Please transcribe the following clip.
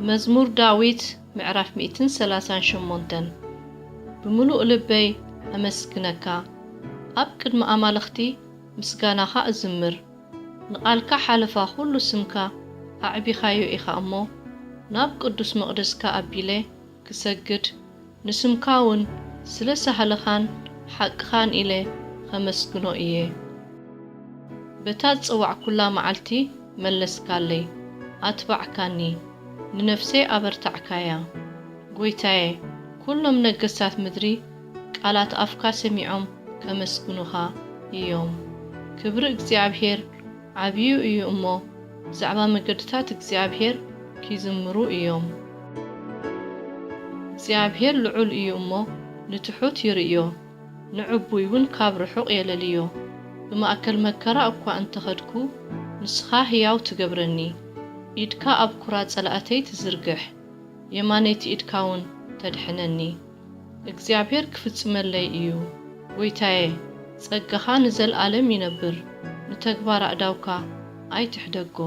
መዝሙር ዳዊት ምዕራፍ ሚእትን ሰላሳን ሸሞንተን። ብምሉእ ልበይ ኣመስግነካ፣ ኣብ ቅድሚ ኣማልኽቲ ምስጋናኻ እዝምር። ንቓልካ ሓለፋ ኹሉ ስምካ ኣዕቢኻዮ ኢኻ እሞ፣ ናብ ቅዱስ መቕደስካ ኣቢለ ክሰግድ፣ ንስምካ እውን ስለ ሳህልኻን ሓቅኻን ኢለ ኸመስግኖ እየ። በታ ዝጸዋዕኩላ መዓልቲ መለስካለይ፣ ኣትባዕካኒ፣ ንነፍሰይ ኣበርታዕካያ። ጐይታየ፣ ኵሎም ነገስታት ምድሪ ቃላት ኣፍካ ሰሚዖም ከመስግኑኻ እዮም። ክብሪ እግዚኣብሔር ዓብዩ እዩ እሞ፣ ብዛዕባ መገድታት እግዚኣብሔር ኪዝምሩ እዮም። እግዚኣብሔር ልዑል እዩ እሞ፣ ንትሑት ይርእዮ፣ ንዕቡይ እውን ካብ ርሑቕ የለልዮ። ብማእከል መከራ እኳ እንተ ኸድኩ፣ ንስኻ ህያው ትገብረኒ። ኢድካ ኣብ ኵራ ጸላእተይ ትዝርግሕ፣ የማነይቲ ኢድካ እውን ተድሕነኒ። እግዚኣብሔር ክፍጽመለይ እዩ። ጐይታየ፣ ጸጋኻ ንዘለኣለም ይነብር፣ ንተግባር ኣእዳውካ ኣይትሕደጎ።